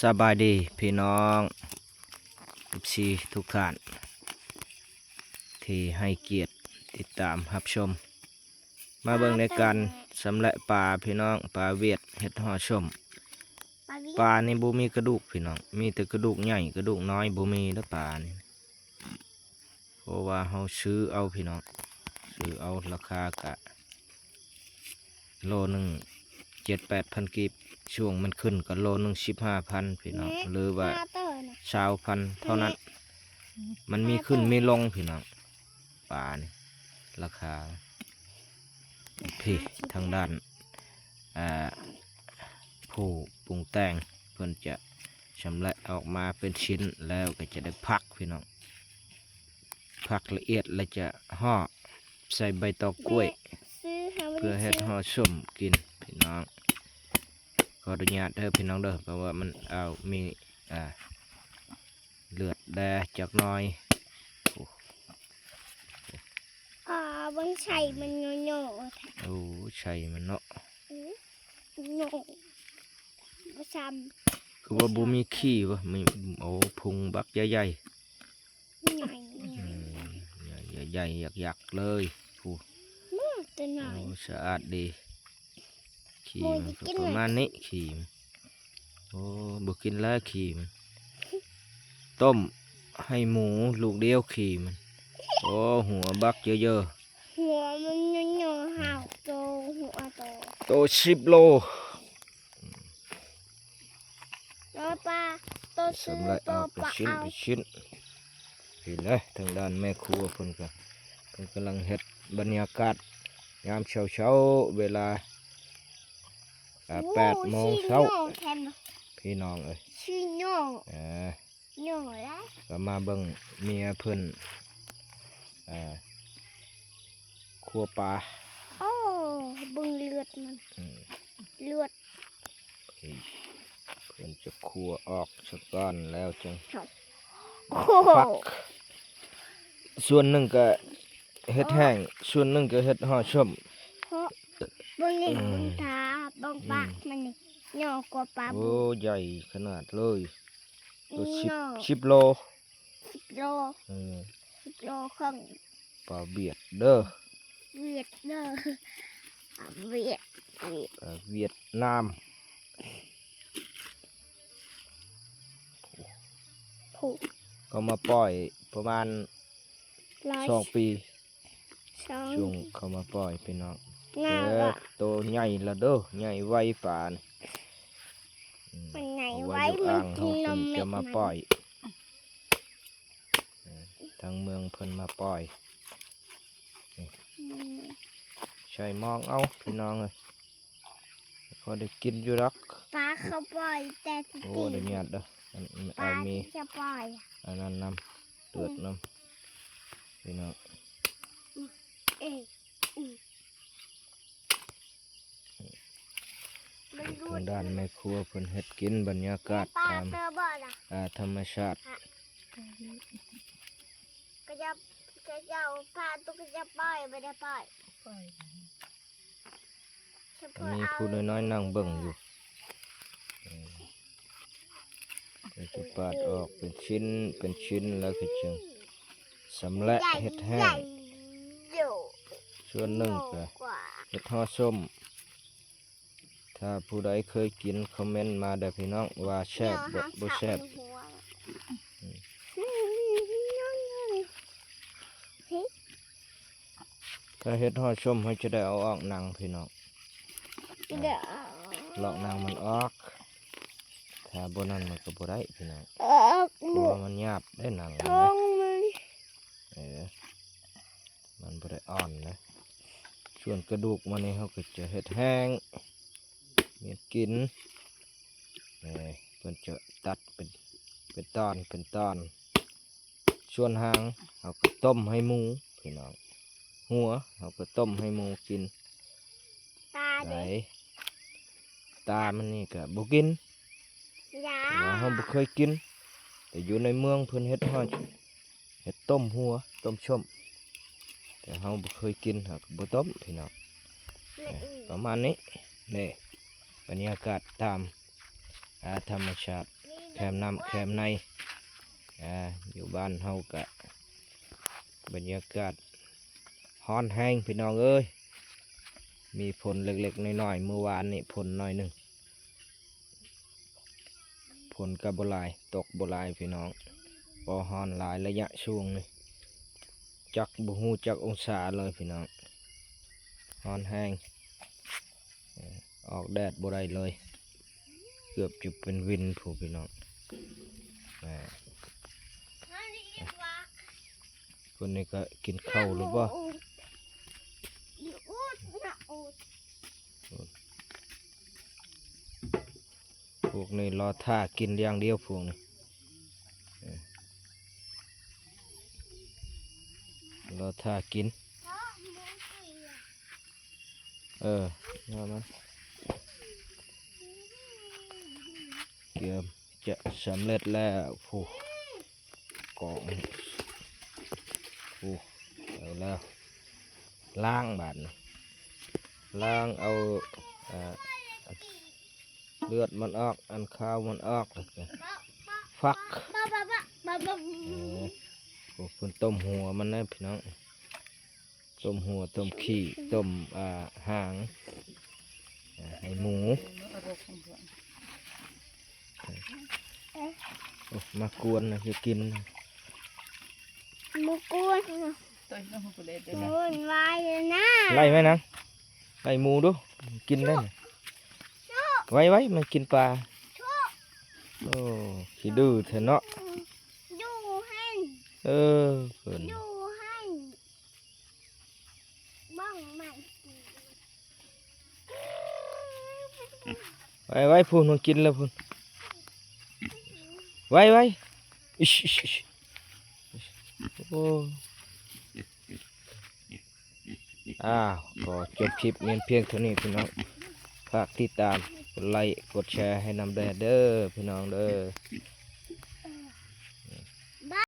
ສະບາຍດີພີ່ນ້ອງ ເອັຟຊີ ທຸກທ່ານ ທີ່ໃຫ້ກຽດຕິດຕາມຮັບຊົມ ມາເບິ່ງໃນການຊຳແລະປາພີ່ນ້ອງ ປາຫວຽດເຮັດຫໍ່ສົ້ມ. ປາຫວຽດ ປານີ້ບໍ່ມີກະດູກພີ່ນ້ອງ ມີແຕ່ກະດູກໃຫຍ່ ກະດູກນ້ອຍບໍ່ມີເດີ້ປານີ້. ເພາະວ່າເຮົາຊື້ເອົາພີ່ນ້ອງ ຊື້ເອົາ ລາຄາກະໂລໜຶ່ງເຈັດແປດພັນກີບ ຊ່ວງມັນຂຶ້ນກະໂລໜຶ່ງສິບຫ້າພັນພີ່ນ້ອງ ຫຼືວ່າຊາວພັນເທົ່ານັ້ນ. ມັນມີຂຶ້ນມີລົງພີ່ນ້ອງ ປານີ້ລາຄາ. ພີ້ທາງດ້ານ ອ່າ ຜູ້ປຸງແຕ່ງເພິ່ນຈະຊຳແລະອອກມາເປັນຊິ້ນ ແລ້ວກໍຈະໄດ້ພັກພີ່ນ້ອງ ພັກລະອຽດແລ້ວຈະຫໍ່ໃສ່ໃບຕອກກ້ວຍ ເພື່ອເຮັດຫໍ່ສົ້ມກິນພີ່ນ້ອງ. ຂໍອະນຸຍາດເດີ້ພີ່ນ້ອງເດີ້ ເພາະວ່າມັນເອົາມີ ອ່າ ເລືອດແດ່ຈັກໜ້ອຍ. ໂອ້ ອ່າ ເບິ່ງໄສ້ມັນຫຍໍ້ໆແທ້. ໂອ້ ໄສ້ມັນເນາະ ອື ຫຍໍ້ ບໍ່ຊ້ຳ ຄືວ່າບໍ່ມີຂີ້ວະ ມີ ໂອ້ ພຸງບັກໃຫຍ່ໆ ໃຫຍ່ ອືມ ໃຫຍ່ໆ ຍັກໆເລີຍ. ໂອ້ ໂອ້ ສະອາດດີ ຂີ້ມັນກໍປະມານນີ້ ຂີ້ ໂອ້ ບໍ່ກິນແລ້ວຂີ້ມັນ ຕົ້ມໃຫ້ໝູລູກດຽວຂີ້ມັນ. ໂອ້ ຫົວບັກເຍີະໆ ຫົວມັນຫຍໍ້ໆ ຫ້າໂຕ ຫົວໂຕ ໂຕສິບໂລ ໂຕປາ ໂຕຊື່ ໂຕປາ ເອົາເປັນຊິ້ນເປັນຊິ້ນ. ເຫັນເດ້ ທາງດ້ານແມ່ຄົວເພິ່ນກໍ ເພິ່ນກຳລັງເຮັດບັນຍາກາດຍາມເຊົ້າໆ ເວລາ ອ່າ ໂອ້ ແປດໂມງເຊົ້າ ຊີ້ໂຍ່ແທ້ນະ ພີ່ນ້ອງເອີຍ ຊີ້ໂຍ່ ເອີ ໂຍ່ແລ້ວ ກໍມາເບິ່ງເມຍເພິ່ນ ອ່າ ຄົວປາ. ໂອ້ ເບິ່ງເລືອດມັນ ອືມ ເລືອດ ເພິ່ນຈະຄົວອອກສາກ່ອນ ແລ້ວຈຶ່ງ ໂອ້ໂຫ ພັກ ສ່ວນໜຶ່ງກໍເຮັດແຫ້ງ ສ່ວນໜຶ່ງກໍເຮັດຫໍ່ສົ້ມ. ເບິ່ງນີ້ ອືມ ເບິ່ງຕາ ເບິ່ງປາກ ອືມ ມັນນີ້ ຫຍໍ້ກວ່າປາ ໂອ້ ບຸ ໃຫຍ່ຂະໜາດເລີຍ ໂຕສິບ ສິບໂລ ສິບໂລ ເອີ ສິບໂລເຄິ່ງ ປາຫວຽດເດີ້ ຫວຽດເດີ້ ຫວຽດ ຫວຽດ ປາຫວຽດນາມ. ໂອ້ ເຂົາມາປ່ອຍປະມານສອງປີ ຊ່ວງເຂົາມາປ່ອຍພີ່ນ້ອງ ແຕ່ໂຕໃຫຍ່ລະເດີ້ ໃຫຍ່ໄວປານີ້ ອືມ ມັນໃຫຍ່ໄວ ເພາະວ່າຢູ່ອ່າງເຮົາເພິ່ນຈະມາປ່ອຍ ທາງເມືອງເພິ່ນມາປ່ອຍ ໃສ່ມອງເອົາພີ່ນ້ອງເອີຍ ພໍໄດ້ກິນຢູ່ດອກ ປາເຂົາປ່ອຍແຕ່ ໂອ້ ໄດ້ຍາດເດີ້ ອັນ ປາ ເອົາມີ ຈະປ່ອຍ ອັນນັ້ນນຳ ເລືອດນຳ ພີ່ນ້ອງ ເອີ ອືມ ທາງດ້ານແມ່ຄົວເພິ່ນເຮັດກິນ ບັນຍາກາດຕາມ ອ່າ ທຳມະຊາດ ກະຈະ ກະເຈົ້າພາຕຸກກະຈະປ່ອຍ ບໍ່ໄດ້ປ່ອຍ ມີຜູ້ນ້ອຍໆນັ່ງເບິ່ງຢູ່ ເອີ ກໍຈະປາດອອກເປັນຊິ້ນ ເປັນຊິ້ນ ແລ້ວກໍຈຶ່ງຊຳແລະເຮັດແຫ້ງ ສ່ວນໜຶ່ງກໍເຮັດຫໍ່ສົ້ມ. ຖ້າຜູ້ໃດເຄີຍກິນ ຄອມເມັນມາເດີ້ພີ່ນ້ອງ ວ່າແຊບບໍ່ ບໍ່ແຊບ. ຖ້າເຮັດຫໍ່ສົ້ມ ເຮົາຈະໄດ້ເອົາອອກໜັງພີ່ນ້ອງ ເອີ ລອກໜັງມັນອອກ ຖ້າບໍ່ນັ້ນມັນກໍບໍ່ໄດ້ພີ່ນ້ອງ ເພາະວ່າມັນຫຍາບເດ້ໜັງມັນ ເອີ ມັນບໍ່ໄດ້ອ່ອນເດ້. ສ່ວນກະດູກມັນນີ້ ເຮົາກໍຈະເຮັດແຫ້ງ ເຮັດກິນ ນີ້ ເພິ່ນຈະຕັດເປັນ ເປັນຕອນ ເປັນຕອນ. ສ່ວນຫາງເຮົາກໍຕົ້ມໃຫ້ໝູພີ່ນ້ອງ ຫົວເຮົາກໍຕົ້ມໃຫ້ໝູກິນ. ຕາເດ້ ຕາມັນນີ້ກໍບໍ່ກິນ ເພາະວ່າເຮົາບໍ່ເຄີຍກິນ ແຕ່ຢູ່ໃນເມືອງເພິ່ນເຮັດ ເຮັດຕົ້ມຫົວ ຕົ້ມສົ້ມ ແຕ່ເຮົາບໍ່ເຄີຍກິນ ເຮົາກໍບໍ່ຕົ້ມພີ່ນ້ອງ. ປະມານນີ້ ນີ້ ບັນຍາກາດຕາມ ອ່າ ທຳມະຊາດ. ແຄມນ້ຳແຄມໃນ. ອ່າ ຢູ່ບ້ານເຮົາກະບັນຍາກາດຮ້ອນແຮງພີ່ນ້ອງເອີຍ. ມີຝົນເລັກໆນ້ອຍໆ ມື້ວານນີ້ຝົນໜ້ອຍໜຶ່ງ. ຝົນກໍບໍ່ຫຼາຍ ຕົກບໍ່ຫຼາຍພີ່ນ້ອງ. ບໍ່ຮ້ອນຫຼາຍໄລຍະຊ່ວງນີ້ ຈັກ ບໍ່ຮູ້ຈັກອົງສາເລີຍພີ່ນ້ອງ. ຮ້ອນແຮງ ເອີ ອອກແດດບໍ່ໄດ້ເລີຍ. ເກືອບຈະເປັນວິນພຸ້ນພີ່ນ້ອງ. ອ່າ ຄົນນີ້ກໍກິນເຂົ້າຫຼືບໍ່? ພວກນີ້ລໍຖ້າກິນຢ່າງດຽວພວກນີ້ ເອີ ລໍຖ້າກິນ. ເອີ ວ່າມາ ເກືອບຈະສຳເລັດແລ້ວ. ຜູ້ກອງ ຜູ້ ເອົາແລ້ວ ລ້າງບາດນີ້ ລ້າງເອົາ ອ່າ ເລືອດມັນອອກ ອັນຄາວມັນອອກ ແລ້ວກໍຟັກ. ເອີ ໂອ້ ເພິ່ນຕົ້ມຫົວມັນນະພີ່ນ້ອງ. ຕົ້ມຫົວ ຕົ້ມຂີ້ ຕົ້ມ ອ່າ ຫາງ ອ່າ ໃຫ້ໝູ. ໂອ້ ມາກວນນະ ຈະກິນ ມາກວນ ໂອ້ຍ ວາຍນະ. ໄລ່ໄວ້ນະ ໄລ່ໝູດູ ກິນໄດ້ນະ. ໄວ້ໆ ມັນກິນປາ. ໂອ້ ຂີ້ດື້ແທ້ເນາະ. ເອີ ເພິ່ນ ໄວ້ໆ ພຸ້ນ ມັນກິນແລ້ວພຸ້ນ. ໄວ້ໆ ອິດໆ ໂອ້ ອ້າວ ຂໍຈົບຄລິບແມ່ນພຽງເທົ່ານີ້ພີ່ນ້ອງ. ຝາກຕິດຕາມ ກົດໄລ ກົດແຊໃຫ້ນຳແດ່ເດີພີ່ນ້ອງເດີ.